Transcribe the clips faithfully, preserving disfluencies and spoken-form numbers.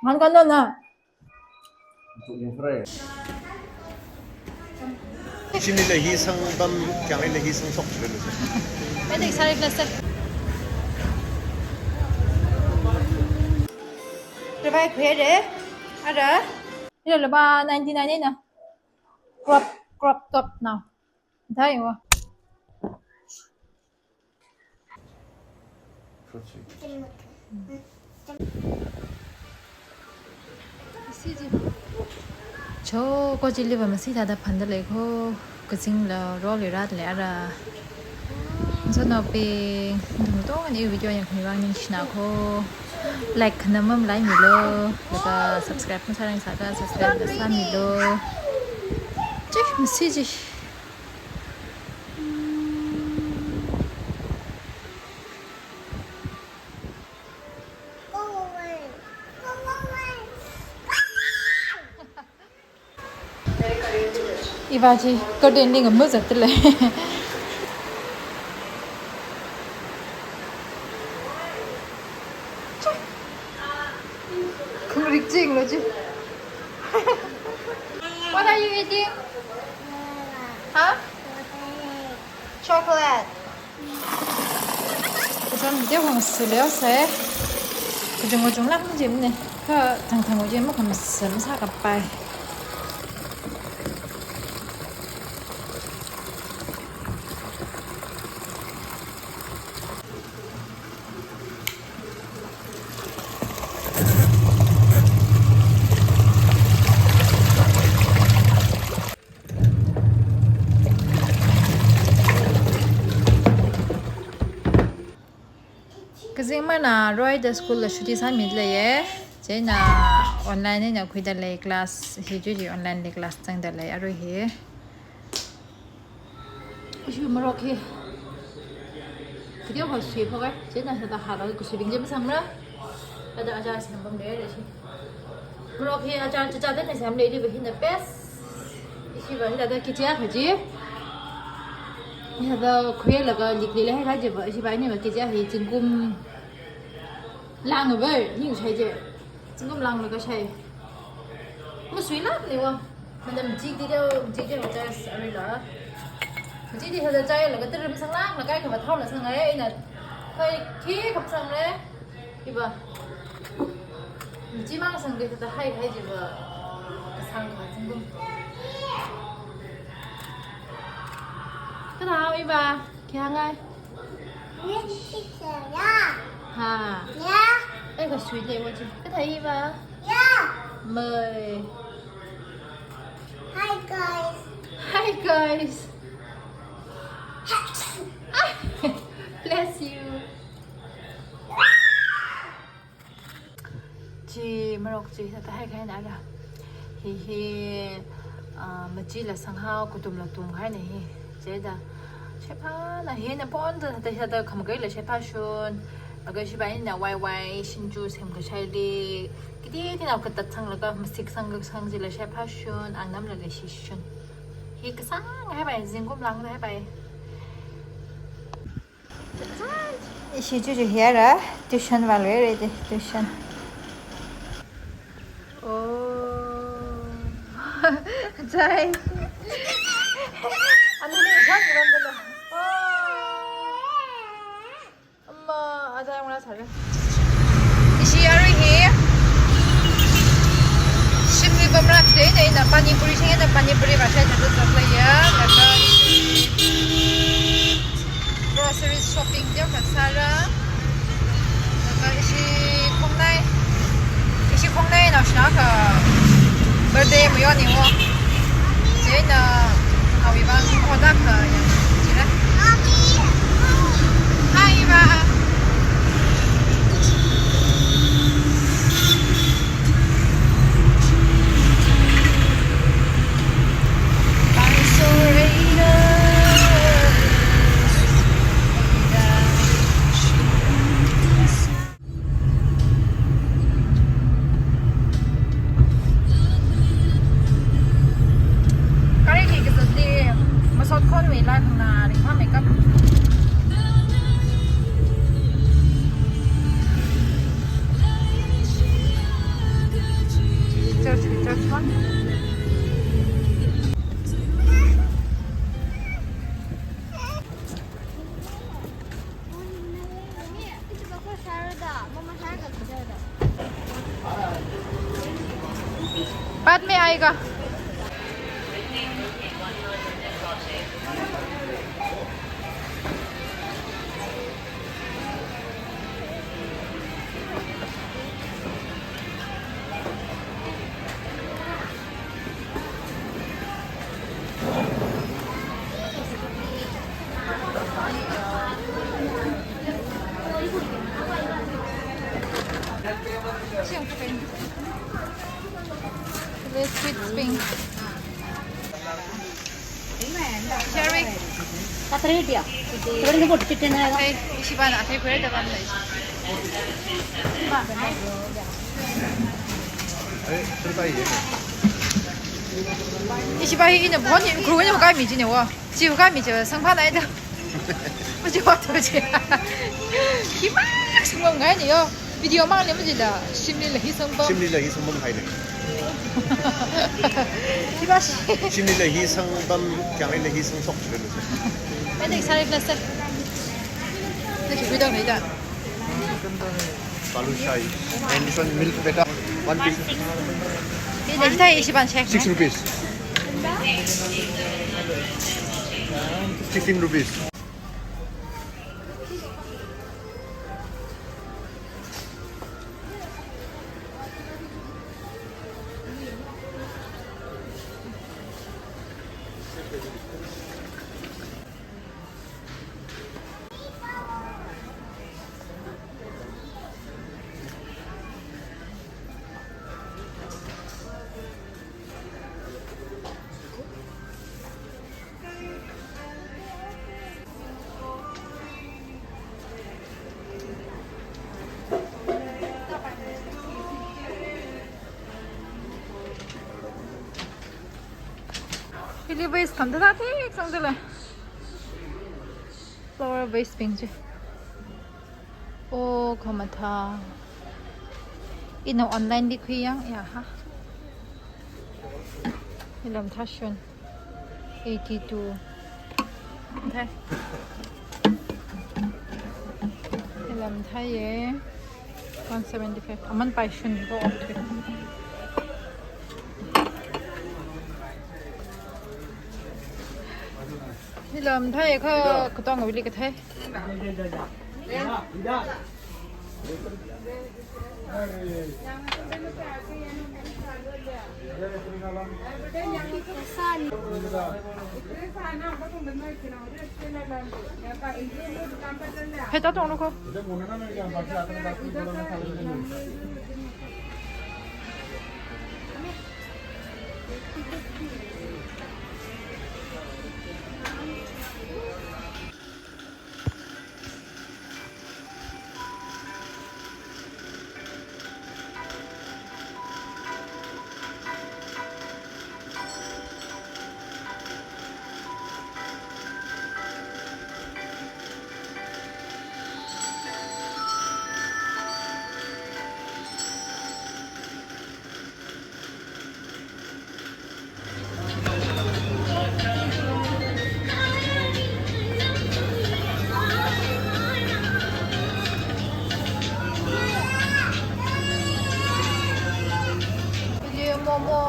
Hāngkānlo na. Chimney la hi sangpam, kyanglei la hi sangshok chile. Very excited, let's say. Revive here, eh? Ara? Ila laba ninety-nine na. Crop, crop top now. Dai wa. Cho ko chili ba masi thāda phanda lei ko, kazingla role rat le ara. So no pe, dung tong ani video yang khani wang ning shina ko. Like khana mamlai milo, laga subscribe masarang sāka subscribe da sāmilo. Chik, masi ji. Iva ji, ko ding ding amu zat le. Khungrik jing lo ji. What are you eating? Huh? Chocolate. Kachon video hong suleo se. Kachung kachung lang jim ne. Ka thang thang jim mo kam sem sa ka pai. Kazing mana Roy da school la shuti sāmi leiye. Chieina online na khuida lei class, hi juji online li class zangda lei arui hi. Ishi morok hi. Video ho sui phokai. Chieina hada hala kusui bing jim samra. Hada achar sempam leiye shi. Morok hi achar chacha da ne sem lei di ba hina best. Ishi ba hina da kichia khaji. Hada khuilaga likli le hai khaji ba. Ishi ba ni ba kichia hi zingkum lang ba ni shai je. Zingkum langlaga shai. Masuilak leiwa. Madam jik di deo, jik deo chas arila. Jik di hada chai laga terim sanglang laga kama thao la sangai ina. Kai ki kap sang le. Iba. Ji mang sang di hada hai hai ji ba. Kasang ka zingkum. Kada iba. Kya ngai? Ni teacher ya. Ha. Ya. Ai, kasui leiwa ji. Kathā iva? Ya. Mai. Hi, guys. Hi, guys. Bless you. Chi morok chi hithāda hai kahaina ara. Hi hi, ah, machila sanghao, katumla tum kahaina hi. Chida, shepha na hi na pon da, da, da, da, kham kaila shepha shun. Aga shiba ina wai wai, shinju sem kashaili. Kiti tina katat sanglaga, masik sang kasang chila shepha shun, angnam laga shi shun. Hi kasang hai bai, zingkum lang hai bai. Ishi juju hiara, tuition vāluire de, tuition. Oh. Chai. Anu ni chai randala. Oh. Amma, ada yang mana sare? Ishi arui hi. Shimli bamra today, ina pani puri sheng, ina pani puri ba shai jadu jadu ya. Laga ishi grocery shopping dia kasāra. Laga ishi khongnai. Ishi khongnai na shna ka birthday mu yoni mo. Chieina awi bang kodak ka yang chira. Hi, Iva. Gari khi kazat di, masot khon mi lai khon बाद में आएगा। Let's quit Spain. Sherry. Katrei dia. Sebenarnya mau dicicil aja. Hey, isi bana, hey, bread apa nih? Isi bahi ini bon ini kru ini bukan miji nih, wah. Chi bukan miji, sangpa naik dah. Miji waktu miji. Kimak semua ngai nih yo. Video mang le mujila, shimli la hi sangpam. Shimli la hi sangpam hai le. Kiba shi. Shimli la hi sangpam, kyang la hi sangsok chile. Ane sari plus se. Ne ki kuidang le da. Balushai. And this one milk beta. One piece. Ni de thai ishi ban shek. Six rupees. Sixteen rupees. Hili vase khamda thāda thik sangdala. Flower vase bing chi. Oh, khamathā. Ina online li khuiyang, ya ha. Ilam thashun. Eighty-two. Thai. Ilam thai ye. One seventy-five. Aman pai shun go up to. Ilam thai kha kutong wili kathai. Heta tong lo ko. ये मोमो,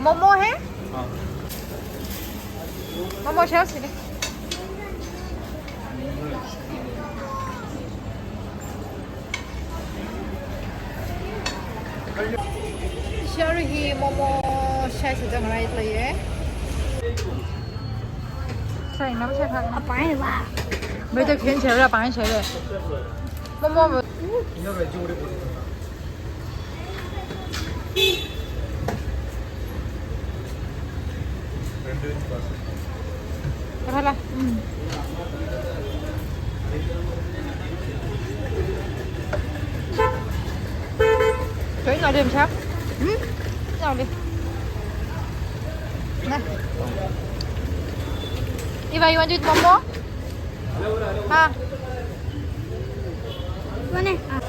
मोमो है? हाँ। मोमो शायद से। Sherry hi momo shai sa jang rai lei ye. Shai nam shai phak nam. Apai wa. Bai ta khen shai ra pai shai ra. Momo. Kala. Hmm. Cho ina dem cha. Hmm? Ina le. Na. Eva, you want to eat momo? Ha. Mana? Ah.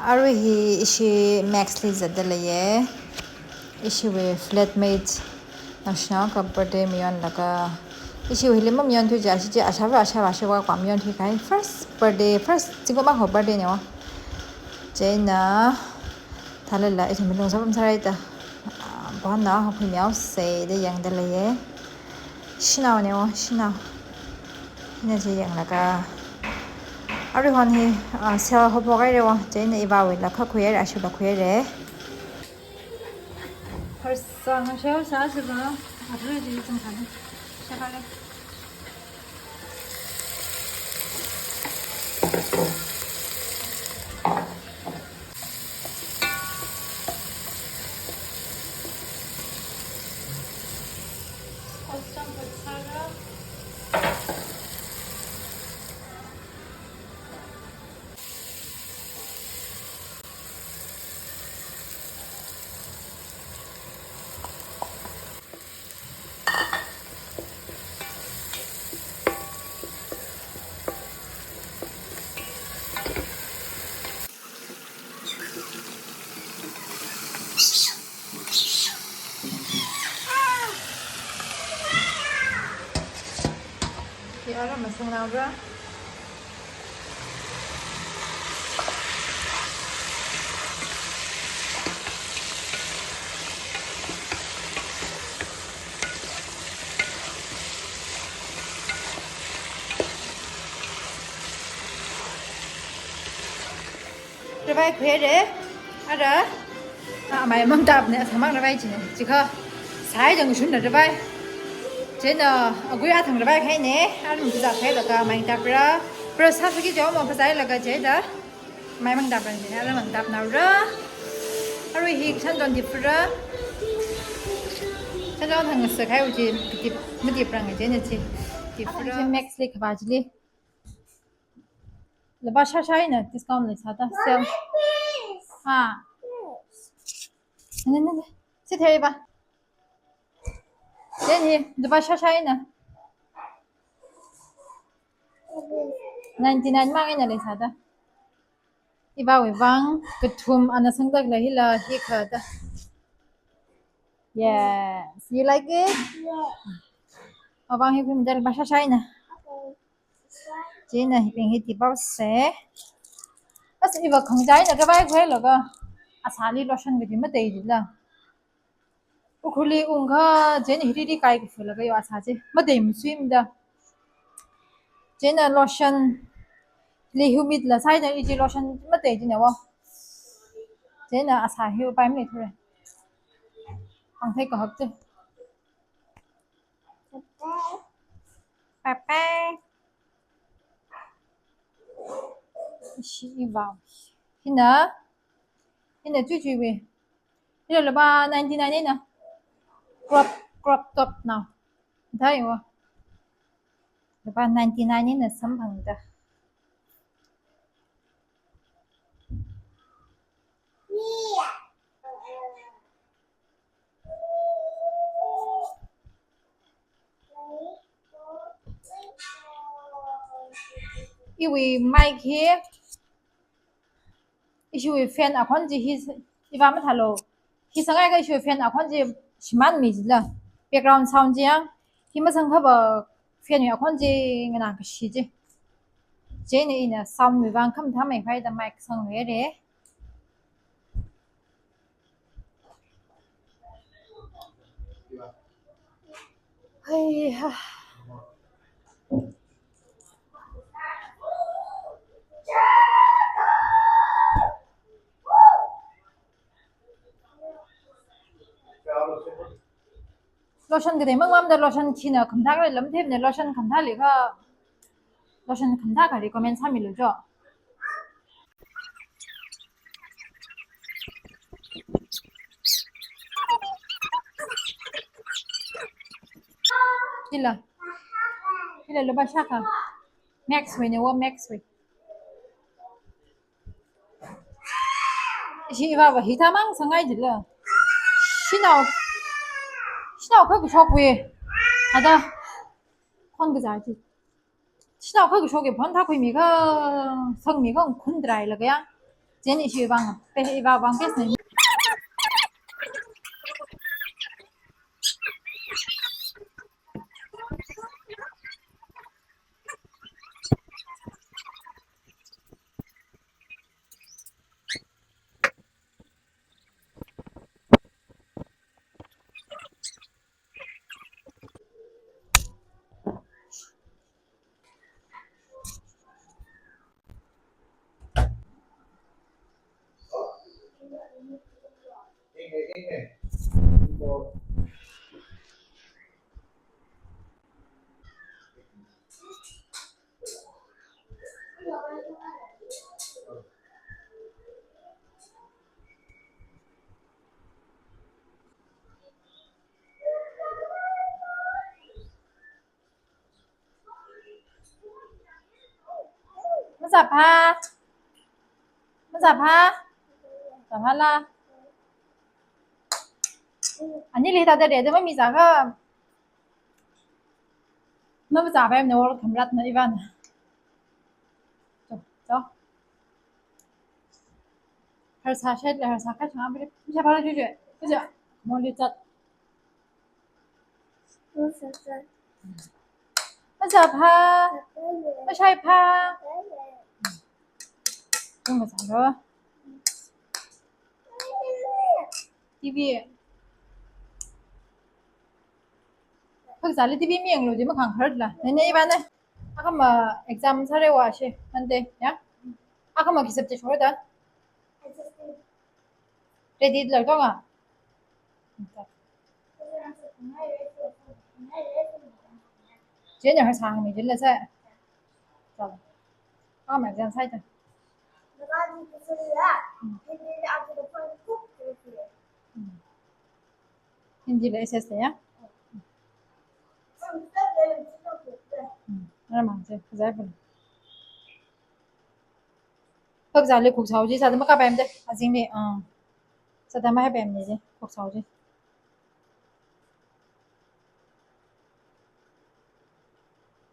Arui hi ishi Max li zatda leiya. Ishiwui flatmate naoshinao akha birthday mayonlaga, ishiwui hili mamayonthua jiakha, ashi chi ashāva ashāva ashiva kha mayonhui kahai. First birthday, first zingkum akha birthday na wo. Chieina thālala ithum lungsā pamsārai da, ah, bana hokhuimihaosa da yangda leiya. Shanao na wo, shanao. Ina chi yanglaga, aruihon hi, ah, cell haophok haira wo. Chieina ivāwuila kha khuihaira, ashila khuihaira. Harsang shao sāsāva, athura chi chang khani. Shakale. Kayākha masānaora? Ravai khuihaira, ara, ah, amai mangtapna, samang ravai china, chikha, sai dang shunna ravai. Chieina, agui athang ravai kahaina, ara mangtap kahailaga, amai tapra, pra sāsāki jihaowa mo phasāhailaga chieina, amai mangtapra china, ara mangtapnaora. Arui hi shanzon dipra, shanzon thang sākahai uchi, dip, madipra ngai chieina chi, dipra. Athang chi Max li khavā chili. Lupā shāshā eina discount leisāda sale. Ha. Ne, ne, ne. Sitheiva. Then hi, lupā shāshā eina. Ninety-nine mang eina leisāda. Ivāwui vang, kathum ana sangda khalei hila hi khada. Yes. You like it? Yeah. Avang hi khuimida lupā shāshā eina. Chieina hibing hi tiphaosa. As iva khangachā eina ravai khuilaga, asāli lotion kaji matei jila. Ukhrulli ungkha, chieina hiriri kaikaphuilaga yo asā chi matei masuimada. Chieina lotion li humid la sāhaida ichi lotion matei jina wo. Chieina asā hi upai maleithura. Pāngthei kahak chi. Bye bye. Ishi ivā. Hina. Hina chuichuiwui. Hina lupā ninety-nine eina. Crop, crop top na. Theiva. Lupā ninety-nine eina samphangda. Iwui mic hi, ishiwui fan akhon chi hi, iva mathālu. Hi sāngai akha ishiwui fan akhon chi shimānmi jila. Background sound chi yang, hi masang akhava fan wui akhon chi nganā kashi chi. Chieina ina sound wui vang khamathā maikhavai da mic sangluira. Hai ha. Lotion kathei mang mamda, lotion china khamthā khalei lam themne, lotion khamthā leikha, lotion khamthā kha recommend sāmilu jo. Chila. Chila lupā shākha. Max wui ne wo, Max wui. Ishi ivāva hithāmang sāngai jila. Shanao. Shanao kha kashok wui. Ada. Khon kazā chi. Shanao kha kashok wui phone thākhuimi kha, sangmi kha khun try lagaya. Chieina ishi ivāng, pe ivāvang pes ne. Mazāphā. Mazāphā. Zāphāla. Anili thāda re, da mami zākha. Mama zāphā em ne, or khamrat na ivan. Cho, cho. Harsā shet le, harsā kachang abri. Mazāphāla juje. Kaja. Moli chat. Mazāphā. Mashaiphā. Tung mazālo. T V. Phakzāli T V mayanglu ji makhangkharla. Nene ivane. Akhama exam sāre wa she, Monday, ya? Akhama khi subject shokra da? Ready la tonga? Chieina harsā hāngmi jila sa. Chalo. Akhama exam sāi da. Hindi la essay ya? Hmm. Ara mang se, kazai pun. Phakzāli khuksao ji, sāda makapaimde, azingli, ah. Sāda mahaipaimne ji, khuksao ji.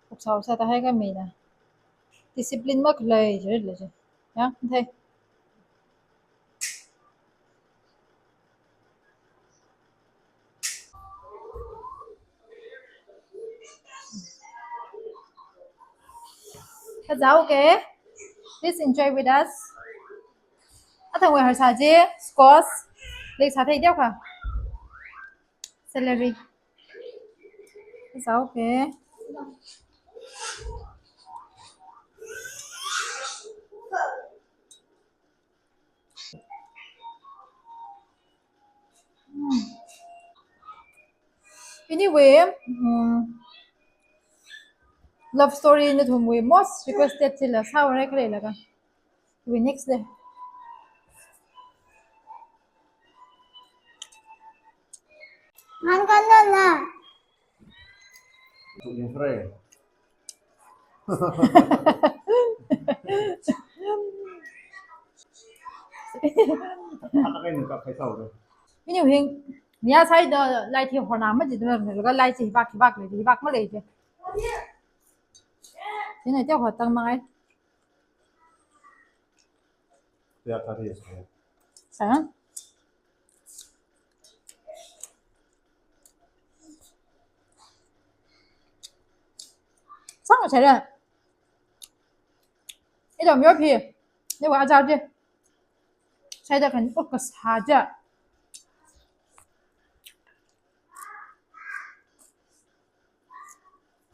Khuksao sāda haikhamina. Discipline makhalei jila ji. Ya, thei. Kazao ke, please enjoy with us. Athangwui harsā ji, squash, leisā thei diao kha. Celery. Kazao ke. Hmm. Anyway, mm, love story nathumwui most requested chila sāvāra khalei laga. We next day. Ngan kan na. Tuk yang serai. Anak ini kak kai tahu deh. Ini hing, nia sai da lai thi hona ma ji da, laga lai chi hibak, hibak le, hibak ma le ji. Sini tiao hotang ma ai. Tiao tadi ya saya. Sa? Sang saya. Ito myo phi. Ni wa ajar je. Sai da kan, oh, kasā ja.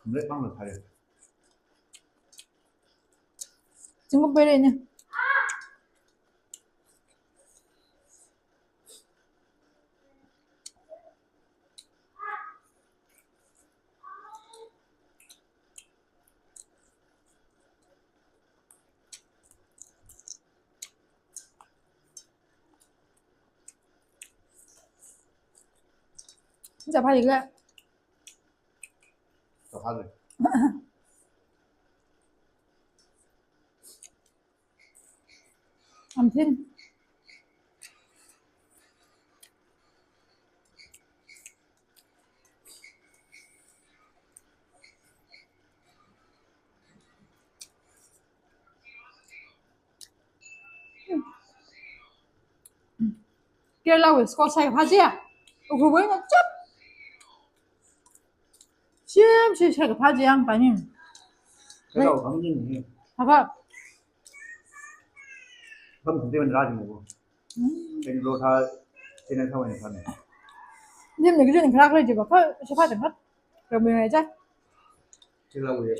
Khamlek mang le phai. Zingkum pere ne. Chapha le. Chapha le. Amthin. Kerala wui squash shaikaphā chi. Ukhrulwui eina chap. Shim, shim, shaikaphā chi yang pāni. Kerala wui khangning ni. Haka. Kham khangning man rāji mo. Hmm. Bangalore thā, Chennai thā wui eina phāni. Nim ni kajin krak le jiva, kha shaphā chang khat. Kami ngai cha. Kerala wui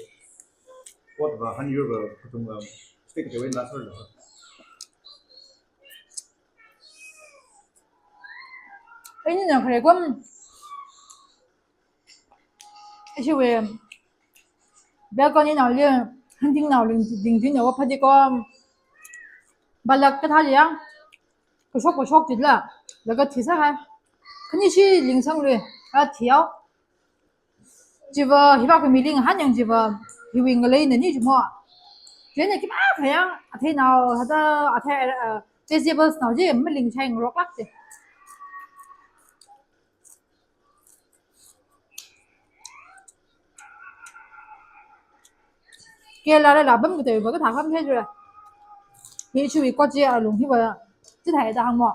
pot va han yur va kutung va stick de wen la sor lo. Ini na khare kom. Ishiwui balcony naoli, hunting naoli, ding ding na wa phadi kom. Balak kathā liang. Kashok kashok jitla. Laga thisa hai. Khani shi lingsang lui. A thiyao. Jiva, hiva kami ling han yang jiva, hiwui ngalei na ni jimo. Jene ki ma kayang, athei nao, hada, athei, uh, vegetables nao ji, maling chai ngarok lak ji. Kerala la bam kate ba kathā kham thei jira. Hi chui ko ji alung hiva, ji thai da hang mo.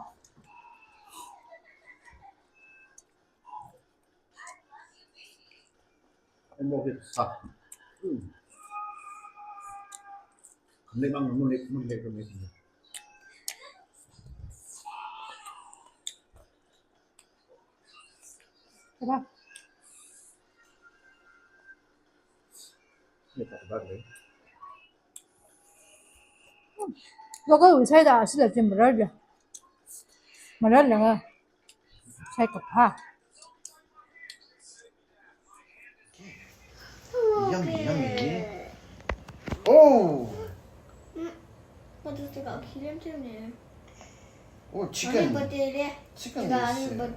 Local website da sila jim marar ya. Marar langa. Shaikaphā. Yummy, yummy. Oh. Mm. What is the called? Helium too, man. Oh, chicken. Chicken is, uh, bye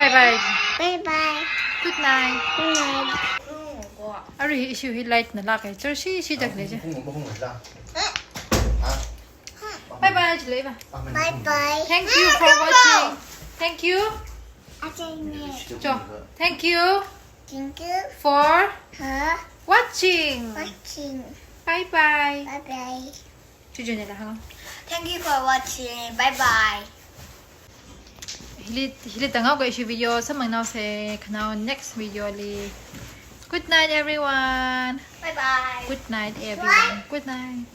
bye. Bye bye. Good night. Good night. Arui ishi hi light na lak e. Char shi shi dak le je. Bye bye, Jileva. Bye bye. Thank you for watching. Thank you. Cho. Thank you. Thank you. For watching. Watching. Bye bye. Bye bye. Chuchu ne la hang. Thank you for watching. Bye bye. Hili, hili tangau ko ishi video samang nao se kanao next video li. Good night, everyone. Bye bye. Good night, everyone. Good night.